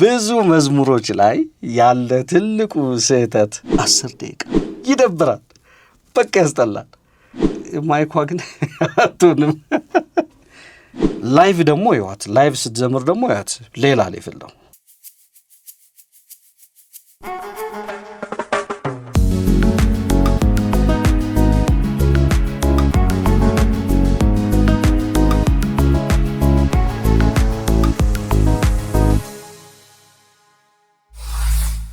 ብዙ መዝሙሮች ላይ ያለ ትልቁ ስህተት 10 ደቂቃ ይደብራል፣ በቃ ያስጠላል። Mic ኳ ግን አትሆንም። Live ደግሞ ይዋት፣ live ስትዘምር ደግሞ ያት ሌላ level ነው።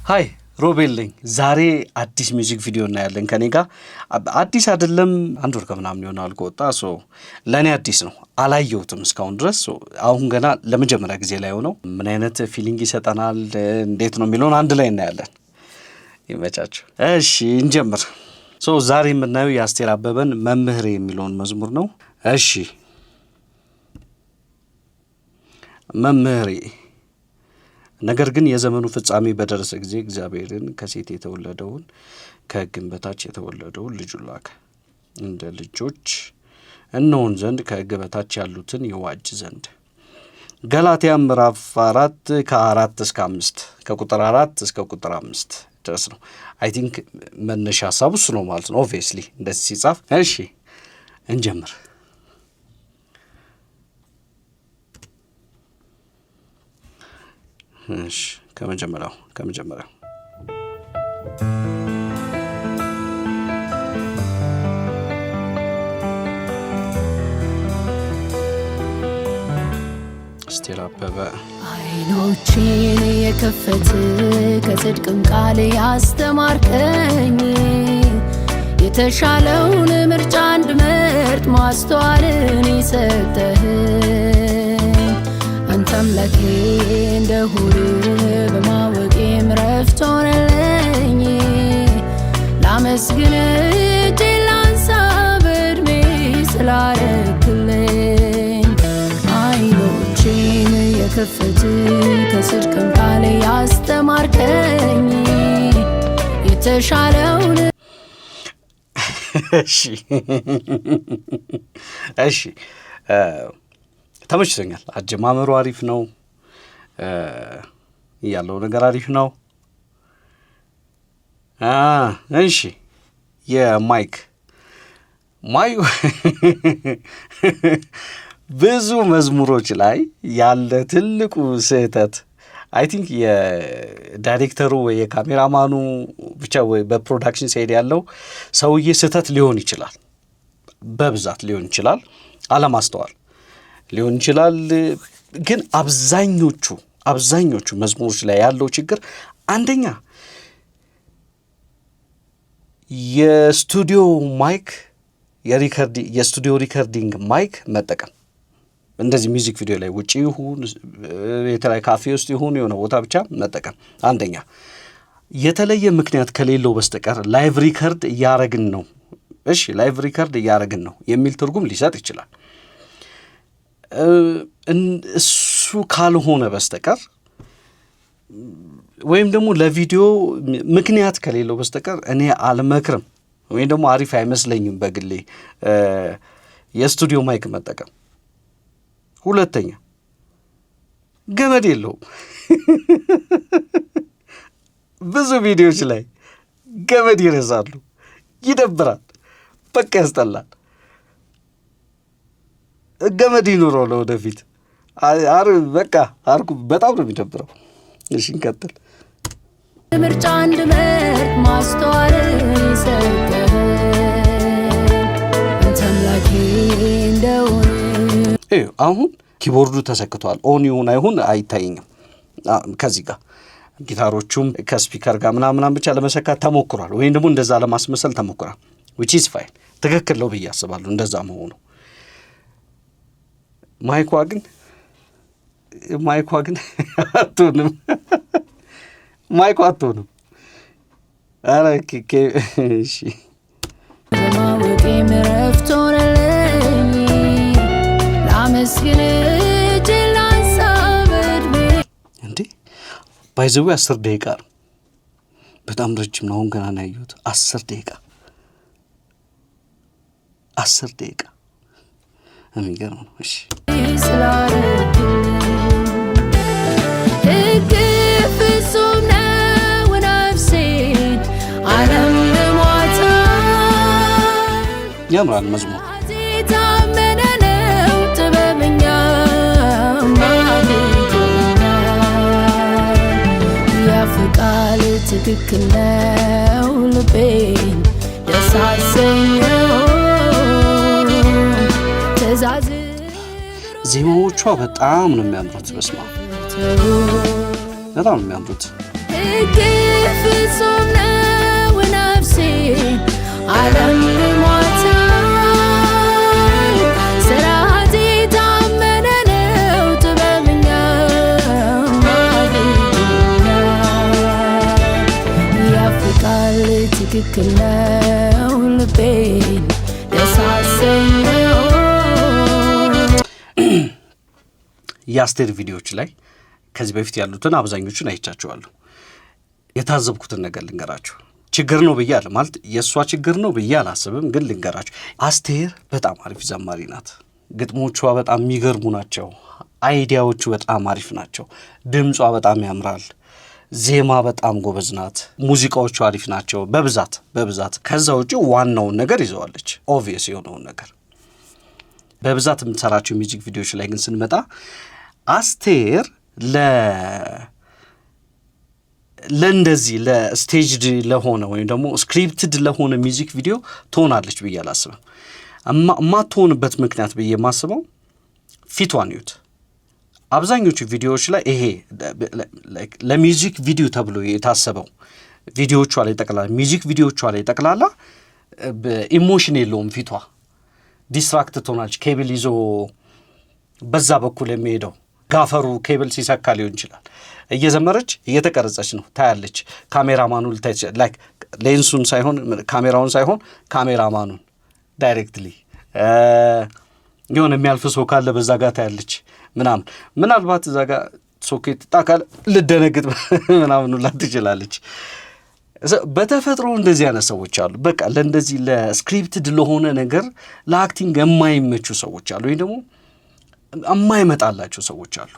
Hi፣ ሮቤል ነኝ። ዛሬ አዲስ music video እናያለን ከኔ ጋር። አዲስ አይደለም፣ አንድ ወር ከምናምን ይሆናል ከወጣ። So ለእኔ አዲስ ነው፣ አላየሁትም እስካሁን ድረስ። So አሁን ገና ለመጀመሪያ ጊዜ ላይ ሆነው ምን አይነት feeling ይሰጠናል፣ እንዴት ነው የሚለውን አንድ ላይ እናያለን። ይመቻችሁ። እሺ እንጀምር። So ዛሬ የምናየው የአስቴር አበበን መምህሬ የሚለውን መዝሙር ነው። እሺ፣ መምህሬ። ነገር ግን የዘመኑ ፍጻሜ በደረሰ ጊዜ እግዚአብሔርን ከሴት የተወለደውን ከሕግም በታች የተወለደውን ልጁን ላከ፣ እንደ ልጆች እንሆን ዘንድ ከሕግ በታች ያሉትን ይዋጅ ዘንድ። ገላትያ ምዕራፍ 4 ከ4 እስከ 5፣ ከቁጥር 4 እስከ ቁጥር 5 ድረስ ነው። I think መነሻ ሀሳቡ እሱ ነው ማለት ነው። Obviously እንደዚህ ሲጻፍ። እሺ እንጀምር። እሺ ከመጀመሪያው። አስቴር አበበ። አይኖቼን የከፈት ከጽድቅም ቃል ያስተማርከኝ፣ የተሻለውን ምርጫ እንድመርጥ ማስተዋልን የሰጠኸኝ፣ አንተ አምላኬ እንደሆንክ በማወቄም ረፍት ሆነልኝ። ላመስግን፣ እጄን ላንሳ በዕድሜ ስላረክልኝ። አይኖቼን የከፈት ከጽድቅም ቃል ያስተማርከኝ፣ የተሻለውን እሺ፣ ተመችቶኛል። አጀማመሩ አሪፍ ነው፣ ያለው ነገር አሪፍ ነው። እሺ የ mic ብዙ መዝሙሮች ላይ ያለ ትልቁ ስህተት I think የዳይሬክተሩ ወይ የካሜራማኑ ብቻ ወይ በ production side ያለው ሰውዬ ስህተት ሊሆን ይችላል፣ በብዛት ሊሆን ይችላል፣ አለማስተዋል ሊሆን ይችላል። ግን አብዛኞቹ መዝሙሮች ላይ ያለው ችግር አንደኛ የስቱዲዮ mic፣ የስቱዲዮ recording mic መጠቀም። እንደዚህ music video ላይ ውጭ ይሁን የተለያዩ ካፌ ውስጥ ይሁን የሆነ ቦታ ብቻ መጠቀም፣ አንደኛ የተለየ ምክንያት ከሌለው በስተቀር live record እያረግን ነው፣ እሺ live record እያረግን ነው የሚል ትርጉም ሊሰጥ ይችላል። እሱ ካልሆነ በስተቀር ወይም ደግሞ ለቪዲዮ ምክንያት ከሌለው በስተቀር እኔ አልመክርም ወይም ደግሞ አሪፍ አይመስለኝም በግሌ የስቱዲዮ mic መጠቀም። ሁለተኛ ገመድ የለውም። ብዙ ቪዲዮዎች ላይ ገመድ ይረሳሉ። ይደብራል፣ በቃ ያስጠላል። ገመድ ይኑረው ለወደፊት። በቃ አርኩ በጣም ነው የሚደብረው። እሺ እንቀጥል። ምርጫ እንድመርጥ ማስተዋልን የሰጠኸኝ፣ አንተ አምላኬ እንደሆንክ እዩ፣ አሁን keyboard ኡ ተሰክቷል። On ይሁን አይሁን አይታየኝም። ከዚህ ጋር ጊታሮቹም ከ speaker ጋር ምናምናም ብቻ ለመሰካት ተሞክሯል፣ ወይም ደግሞ እንደዛ ለማስመሰል ተሞክሯል። Which is fine፣ ትክክል ነው ብዬ አስባለሁ እንደዛ መሆኑ። mic ኳ ግን አትሆንም። Mic ኳ አትሆንም። ኧረ እሺ። በማወቄም ረፍት ሆነልኝ። ላመስግን፣ እጄን ላንሳ በዕድሜ እንዴ፣ by the way 10 ደቂቃ ነው። በጣም ረጅም ነው። አሁን ገና ነው ያየሁት። 10 ደቂቃ፣ 10 ደቂቃ የሚገርም ነው። እሺ። ስላረግልኝ ሕግ ያምራል መዝሙር። የታመነ ነው ጥበበኛ አድርጎኛል። ያፍህ ቃል ትክክል ነው፣ ልቤን ደስ አሰኘው። ትእዛዝ ዜማዎቿ በጣም ነው የሚያምሩት። በስማ በጣም ነው የሚያምሩት። ሕግ ፍጹም ነው፣ ነፍሴን አለምልሟታል። ሥርዓት የታመነ ነው፣ ጥበበኛ አድርጎኛል። ያፍህ ቃል ትክክል ነው፣ ልቤን ደስ አሰኘው። የአስቴር ቪዲዮዎች ላይ ከዚህ በፊት ያሉትን አብዛኞቹን አይቻቸዋለሁ። የታዘብኩትን ነገር ልንገራችሁ። ችግር ነው ብዬ አለ ማለት የእሷ ችግር ነው ብዬ አላስብም፣ ግን ልንገራችሁ። አስቴር በጣም አሪፍ ዘማሪ ናት። ግጥሞቿ በጣም የሚገርሙ ናቸው። Idea ዎቹ በጣም አሪፍ ናቸው። ድምጿ በጣም ያምራል። ዜማ በጣም ጎበዝ ናት። ሙዚቃዎቹ አሪፍ ናቸው በብዛት በብዛት። ከዛ ውጭ ዋናውን ነገር ይዘዋለች፣ obvious የሆነውን ነገር። በብዛት የምትሰራቸው music ቪዲዮዎች ላይ ግን ስንመጣ አስቴር ለእንደዚህ ለ staged ለሆነ ወይም ደግሞ scripted ለሆነ music video ትሆናለች ብዬ አላስብም። የማትሆንበት ምክንያት ብዬ የማስበው ፊቷን እዩት። አብዛኞቹ ቪዲዮዎች ላይ ይሄ ለ music video ተብሎ የታሰበው ቪዲዮዎቿ ላይ ጠቅላላ፣ music ቪዲዮዎቿ ላይ ጠቅላላ emotion የለውም ፊቷ። Distract ትሆናለች። ኬብል ይዞ በዛ በኩል የሚሄደው gaffer ኡ ኬብል ሲሰካ ሊሆን ይችላል። እየዘመረች እየተቀረጸች ነው ታያለች። ካሜራማኑ ልታይ like ሌንሱን ሳይሆን፣ ካሜራውን ሳይሆን ካሜራማኑን directly፣ የሆነ የሚያልፍ ሰው ካለ በዛ ጋር ታያለች ምናምን። ምናልባት እዛ ጋር ሶኬት ጣካል ልደነግጥ ምናምን ሁላ ትችላለች። በተፈጥሮ እንደዚህ አይነት ሰዎች አሉ። በቃ ለእንደዚህ ለ scripted ለሆነ ነገር፣ ለ acting የማይመቹ ሰዎች አሉ፣ ወይም ደግሞ የማይመጣላቸው ሰዎች አሉ።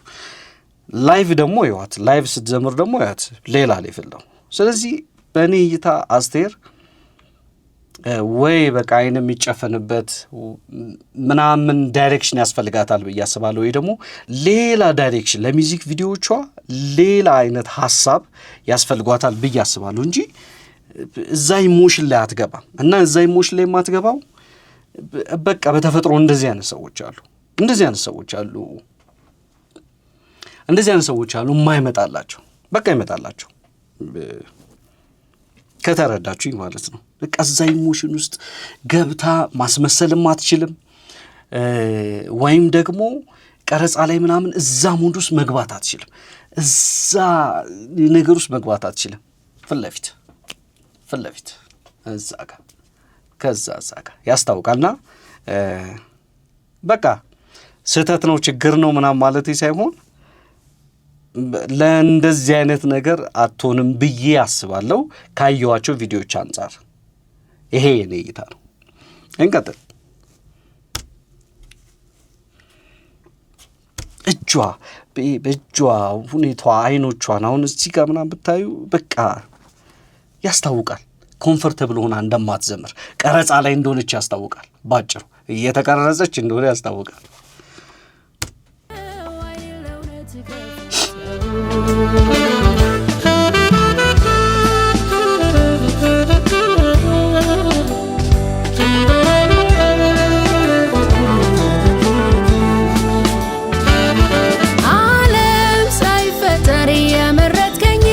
Live ደግሞ ይዋት፣ live ስትዘምር ደግሞ ያት ሌላ level ነው። ስለዚህ በእኔ እይታ አስቴር ወይ በቃ አይን የሚጨፈንበት ምናምን direction ያስፈልጋታል ብዬ አስባለሁ። ወይ ደግሞ ሌላ direction ለ music ቪዲዮዎቿ ሌላ አይነት ሀሳብ ያስፈልጓታል ብዬ አስባለሁ እንጂ እዛ emotion ላይ አትገባም። እና እዛ emotion ላይ የማትገባው በቃ በተፈጥሮ እንደዚህ አይነት ሰዎች አሉ። እንደዚህ አይነት ሰዎች አሉ። እንደዚህ አይነት ሰዎች አሉ የማይመጣላቸው፣ በቃ ይመጣላቸው ከተረዳችሁኝ ማለት ነው። በቃ እዛ emotion ውስጥ ገብታ ማስመሰልም አትችልም፣ ወይም ደግሞ ቀረጻ ላይ ምናምን እዛ mood ውስጥ መግባት አትችልም። እዛ ነገር ውስጥ መግባት አትችልም። ፊት ለፊት ፊት ለፊት እዛ ጋ ከዛ እዛ ጋ ያስታውቃልና በቃ ስህተት ነው፣ ችግር ነው ምናምን ማለት ሳይሆን ለእንደዚህ አይነት ነገር አትሆንም ብዬ አስባለሁ ካየኋቸው ቪዲዮዎች አንጻር። ይሄ የኔ እይታ ነው። እንቀጥል። እጇ በእጇ ሁኔታዋ አይኖቿን አሁን እዚህ ጋር ምናምን ብታዩ በቃ ያስታውቃል። Comfortable ሆና እንደማትዘምር፣ ቀረጻ ላይ እንደሆነች ያስታውቃል። ባጭሩ እየተቀረጸች እንደሆነ ያስታውቃል። ዓይኔን ለእውነት ከፍተው ዓለም ሳይፈጠር የመረጥከኝ፣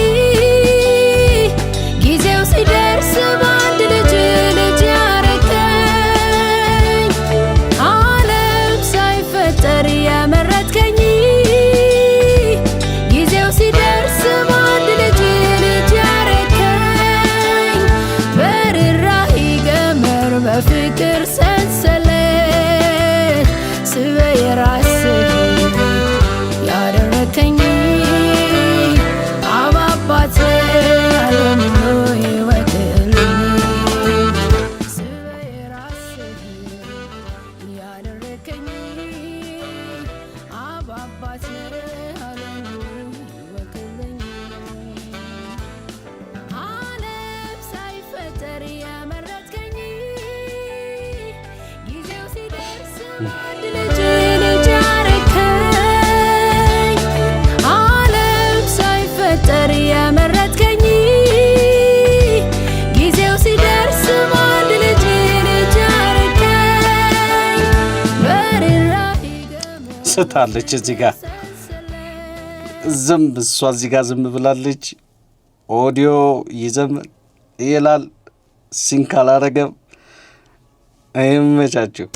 ጊዜው ሲደርስ በአንድ ልጅ ልጅ ያረከኝ። ዓለም ሳይፈጠር የመረጥከኝ፣ ጊዜው ሲደርስ ልጅ ልጅ ያረከኝ፣ ዓለም ሳይፈጠር የመረጥከኝ፣ ጊዜው ሲደርስ በአንድ ልጅ ልጅ ያረከኝ፣ በርኅራኄ ገመድ ስታለች እዚህ ጋር ዝም፣ እሷ እዚህ ጋር ዝም ብላለች። ኦዲዮ ይዘም ይላል፣ sync አላረገም። አይመቻችሁ።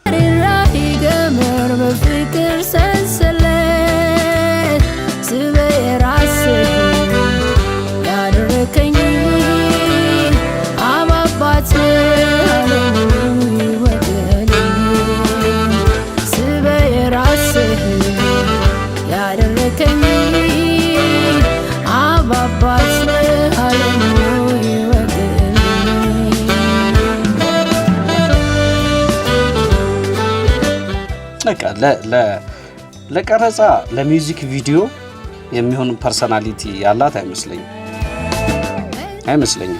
በርኅራኄ ገመድ በፍቅር ሰንሰለት ስበህ የራስህ ያደረከኝ፣ አብ አባት ይወቅልኝ፣ ስበህ የራስህ ያደረከኝ፣ አብ አባት ዓለሙ ይወቅልኝ። በቃ ለቀረጻ ለ music video የሚሆን personality ያላት አይመስለኝም። የምትመግብ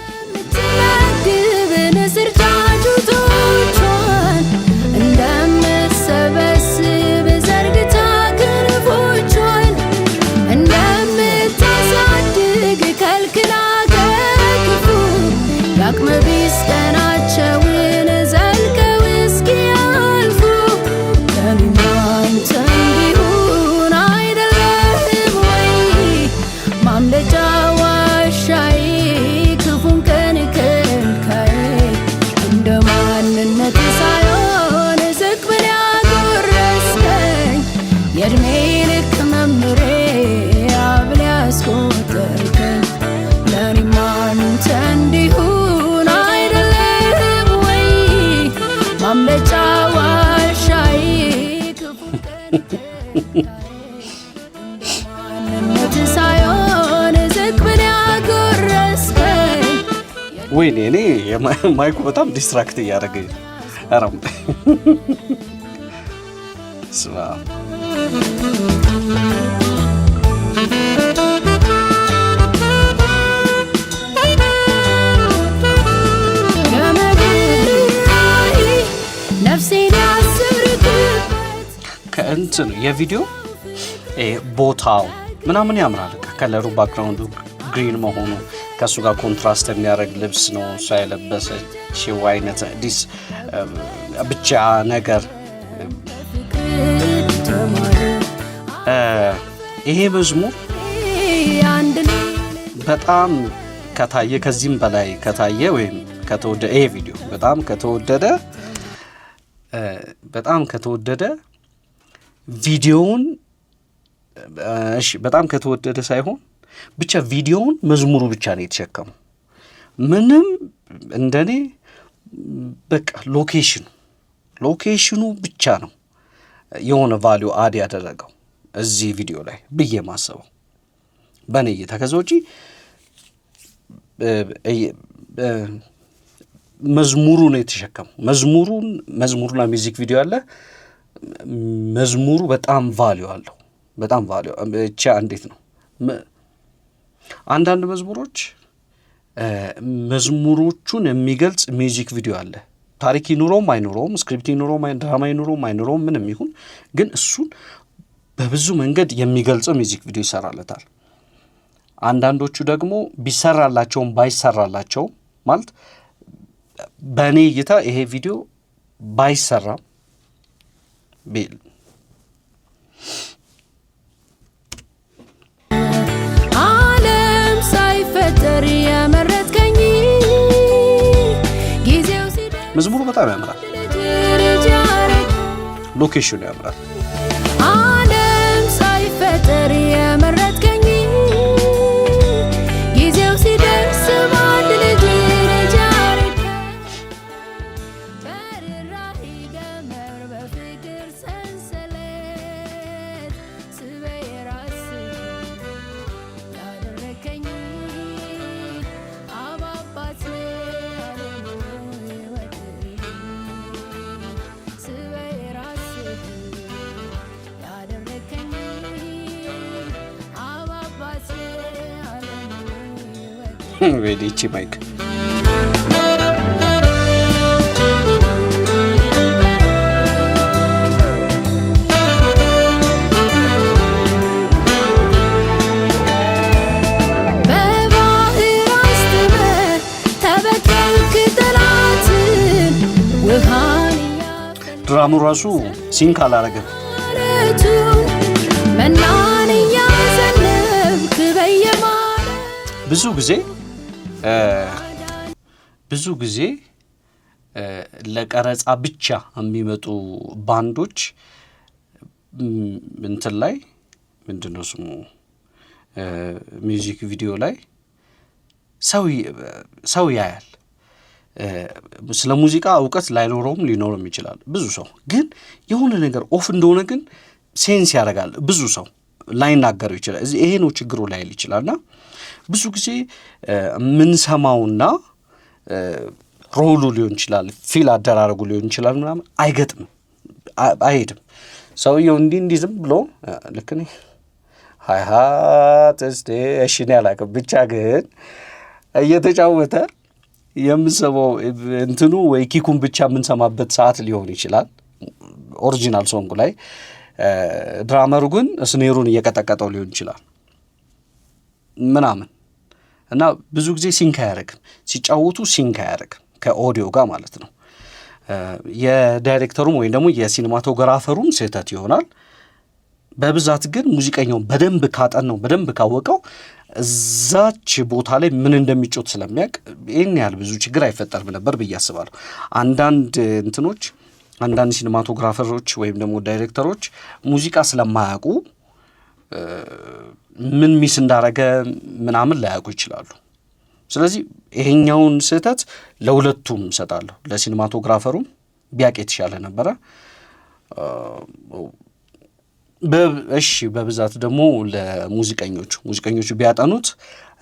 ንስር ጫጩቶቿን እንደምትሰበስብ ዘርግታ ክንፎቿን፣ እንደምታሳድግ ከልክላ ከክፉ፣ የአቅመ ቢስ ቀናቸውን ዘልቀው እስኪያልፉ፣ ለእኔም አንተ እንዲሁን አይደለህም ወይ ማምለጫ ዋሻዬ፣ ክፉን ቀን ከልካዬ፣ እንደ ማንነት ሳይሆን ዝቅ ብለህ ያጎረስከኝ፣ የእድሜ ልክ መምሬ አብለህ ያስቆጠርከኝ፣ ለእኔም አንተ እንዲሁን አይደለህም ወይ ማምለጫ ዋሻዬ፣ ክፉን ቀን ከልካዬ፣ ማንነት ሳይሆን ዝቅ ብለህ ያጎረስከኝ። ወይኔ እኔ mic ኡ በጣም distract እያደረገኝ ነው። ኧረ ስማ። ገመድ ነፍሴን ያሰርክበት ከእንትኑ የቪዲዮ ቦታው ምናምን ያምራል። በቃ color ኡ፣ background ኡ green መሆኑ፣ ከእሱ ጋር contrast የሚያደርግ ልብስ ነው እሷ የለበሰችው አይነት ዲስ ብቻ ነገር። ፍቅር ተማረ። ይሄ መዝሙር አንድ በጣም ከታየ፣ ከዚህም በላይ ከታየ ወይም ከተወደደ፣ ይሄ ቪዲዮ በጣም ከተወደደ ቪዲዮውን፣ እሺ በጣም ከተወደደ ሳይሆን ብቻ ቪዲዮውን መዝሙሩ ብቻ ነው የተሸከመው። ምንም እንደኔ በቃ location ኡ ብቻ ነው የሆነ value add ያደረገው እዚህ ቪዲዮ ላይ ብዬ ማሰበው በእኔ እይታ። ከዛ ውጪ መዝሙሩ ነው የተሸከመው። መዝሙሩና music video አለ። መዝሙሩ በጣም value አለው። በጣም value ብቻ እንዴት ነው፣ አንዳንድ መዝሙሮች መዝሙሮቹን የሚገልጽ music video አለ። ታሪክ ይኑረውም አይኑረውም፣ script ይኑረውም፣ ድራማ ይኑረውም አይኑረውም፣ ምንም ይሁን ግን እሱን በብዙ መንገድ የሚገልጸው music video ይሰራለታል። አንዳንዶቹ ደግሞ ቢሰራላቸውም ባይሰራላቸውም፣ ማለት በእኔ እይታ ይሄ ቪዲዮ ባይሰራም ዓለም ሳይፈጠር የመረጥከኝ፣ ጊዜው ሲደርስ መዝሙሩ በጣም ያምራል። ልጅ ልጅ ያረግ location ኡ ያምራል። ዓለም ሳይፈጠር የመረጥከኝ፣ ጊዜው ሲደርስ በአንድ ልጅ ልጅ ያረከኝ፣ በርኅራኄ ገመድ በፍቅር ሰንሰለት ስበህ የራስህ ያደረከኝ፣ አብ አባት ዓለሙ ይወቅልኝ፣ ስበህ የራስህ ያደረከኝ፣ አብ አባት ዓለሙ ይወቅልኝ። ወይኔ ይቺ mic። Drum ኡ ራሱ sync አላረገም። ማለቱን መናን እያዘነብክ በየማለ ብዙ ጊዜ ለቀረጻ ብቻ የሚመጡ ባንዶች እንትን ላይ፣ ምንድን ነው ስሙ፣ music video ላይ ሰው ያያል። ስለ ሙዚቃ እውቀት ላይኖረውም ሊኖረውም ይችላል። ብዙ ሰው ግን የሆነ ነገር off እንደሆነ ግን sense ያደርጋል። ብዙ ሰው ላይናገረው ይችላል። ይሄ ነው ችግሩ ላይል ይችላል። እና ብዙ ጊዜ የምንሰማውና roll ኡ ሊሆን ይችላል፣ fill አደራረጉ ሊሆን ይችላል ምናምን አይገጥምም፣ አይሄድም። ሰውየው እንዲህ እንዲህ ዝም ብሎ ልክ እኔ hi-hat እስቴ እሺ እኔ አላውቅም፣ ብቻ ግን እየተጫወተ የምንሰማው እንትኑ ወይ kick ኡን ብቻ የምንሰማበት ሰዓት ሊሆን ይችላል። Original song ኡ ላይ drummer ኡ ግን snare ኡን እየቀጠቀጠው ሊሆን ይችላል ምናምን እና ብዙ ጊዜ sync አያደርግም። ሲጫወቱ sync አያደርግም ከኦዲዮ ጋር ማለት ነው። የዳይሬክተሩም ወይም ደግሞ የ cinematographer ኡም ስህተት ይሆናል። በብዛት ግን ሙዚቀኛውን በደንብ ካጠናው፣ በደንብ ካወቀው፣ እዛች ቦታ ላይ ምን እንደሚጮት ስለሚያውቅ ይህን ያህል ብዙ ችግር አይፈጠርም ነበር ብዬ አስባለሁ። አንዳንድ እንትኖች፣ አንዳንድ cinematographer ኦች ወይም ደግሞ ዳይሬክተሮች ሙዚቃ ስለማያውቁ ምን miss እንዳረገ ምናምን ላያውቁ ይችላሉ። ስለዚህ ይሄኛውን ስህተት ለሁለቱም እሰጣለሁ። ለ cinematographer ኡም ቢያውቅ የተሻለ ነበረ። እሺ፣ በብዛት ደግሞ ለሙዚቀኞቹ፣ ሙዚቀኞቹ ቢያጠኑት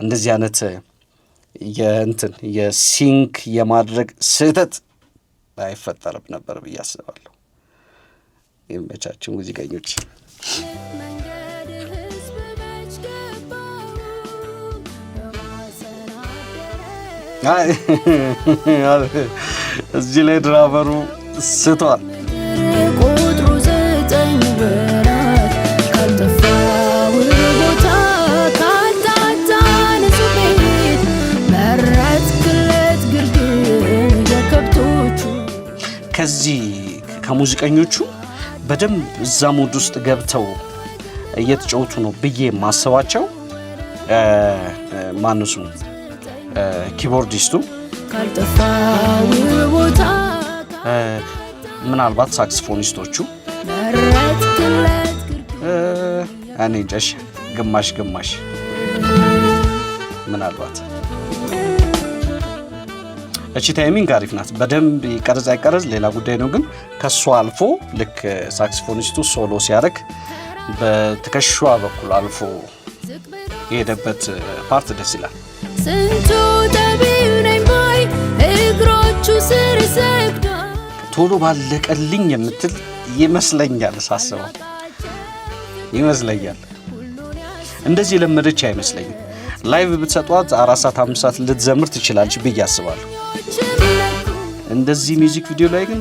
እንደዚህ አይነት የእንትን የ sync የማድረግ ስህተት አይፈጠርም ነበር ብዬ አስባለሁ። ይመቻችሁ ሙዚቀኞች። መንገድ ህዝብ መች ገባው በማኅፀን አደረ። አይ፣ እዚህ ላይ drummer ኡ ስቷል። ቁጥሩ 9 ወራት ካልጠፋው ቦታ ካልታጣ ንጹህ ቤት መረጥክለት ግርግም የከብቶቹ። ከዚህ ከሙዚቀኞቹ በደንብ እዛ mood ውስጥ ገብተው እየተጫወቱ ነው ብዬ የማስባቸው ማነው ስሙ፣ keyboardist ኡ፣ ካልጠፋው ቦታ ምናልባት saxophonist ኦቹ፣ መረጥክለት ግርግም እኔ እንጃ፣ እሺ፣ ግማሽ ግማሽ ምናልባት። እቺ timing አሪፍ ናት። በደንብ ይቀረጽ አይቀረጽ ሌላ ጉዳይ ነው፣ ግን ከሷ አልፎ ልክ saxophonist ኡ solo ሲያደርግ በትከሻዋ በኩል አልፎ ዝቅ ብሎ የሄደበት part ደስ ይላል። ስንቱ ጠቢብ ነኝ ባይ እግሮቹ ስር ሰግዷል። ቶሎ ባለቀልኝ የምትል ይመስለኛል፣ ሳስበው ይመስለኛል። እንደዚህ የለመደች አይመስለኝም። Live ብትሰጧት 4 ሰዓት 5 ሰዓት ልትዘምር ትችላለች ብዬ አስባለሁ። እንደዚህ music video ላይ ግን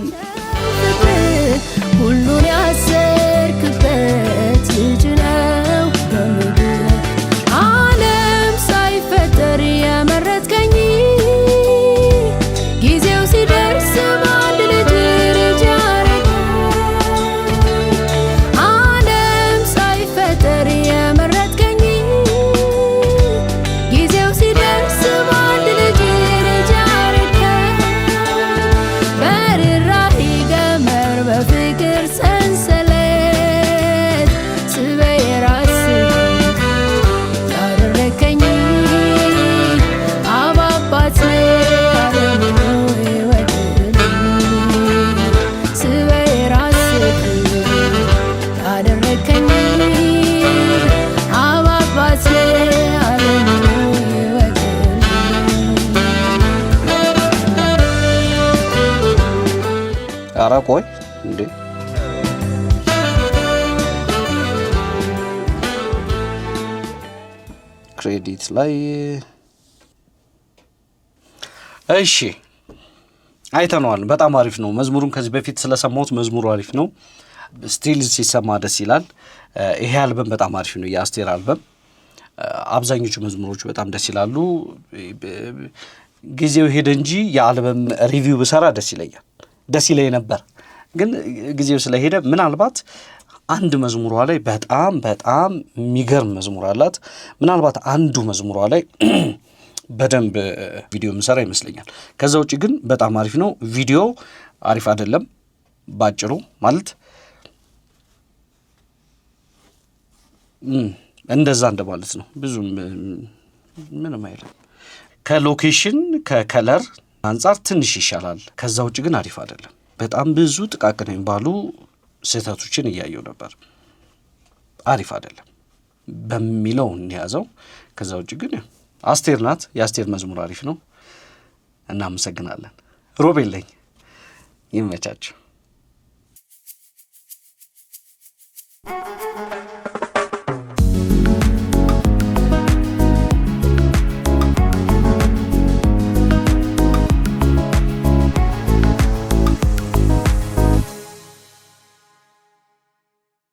ሁሉን ያሰርክበት ልጅ ነው በምድር ዓለም ሳይፈጠር የመረጥከኝ ጊዜው ሲደርስ በአንድ ልጅ ልጅ ያረገኝ ዓለም ሳይፈጠር የመረጥከኝ ጊዜው ሲደርስ በአንድ ልጅ ልጅ ያረገኝ በርኅራኄ ገመድ በፍቅር ሰንሰለት ስበህ የራስህ ያደረከኝ አብ አባት ዓለም ስበህ የራስህ ያደረከኝ አብ አባት ዓለም ወገን። ኧረ ቆይ እንዴ፣ credit ላይ እሺ አይተነዋል። በጣም አሪፍ ነው። መዝሙሩን ከዚህ በፊት ስለሰማሁት መዝሙሩ አሪፍ ነው። Still ሲሰማ ደስ ይላል። ይሄ አልበም በጣም አሪፍ ነው። የአስቴር አልበም አብዛኞቹ መዝሙሮቹ በጣም ደስ ይላሉ። ጊዜው ሄደ እንጂ የአልበም review ብሰራ ደስ ይለኛል፣ ደስ ይለኝ ነበር። ግን ጊዜው ስለሄደ ምናልባት አንድ መዝሙሯ ላይ በጣም በጣም የሚገርም መዝሙር አላት። ምናልባት አንዱ መዝሙሯ ላይ በደንብ ቪዲዮ የምሰራ ይመስለኛል። ከዛ ውጭ ግን በጣም አሪፍ ነው። ቪዲዮ አሪፍ አይደለም ባጭሩ ማለት እንደዛ እንደማለት ነው። ብዙም ምንም አይልም። ከ location ከ color አንጻር ትንሽ ይሻላል። ከዛ ውጭ ግን አሪፍ አይደለም። በጣም ብዙ ጥቃቅን የሚባሉ ስህተቶችን እያየው ነበር። አሪፍ አይደለም በሚለው እንያዘው። ከዛ ውጭ ግን ያው አስቴር ናት። የአስቴር መዝሙር አሪፍ ነው። እናመሰግናለን። ሮቤል ነኝ። ይመቻችሁ።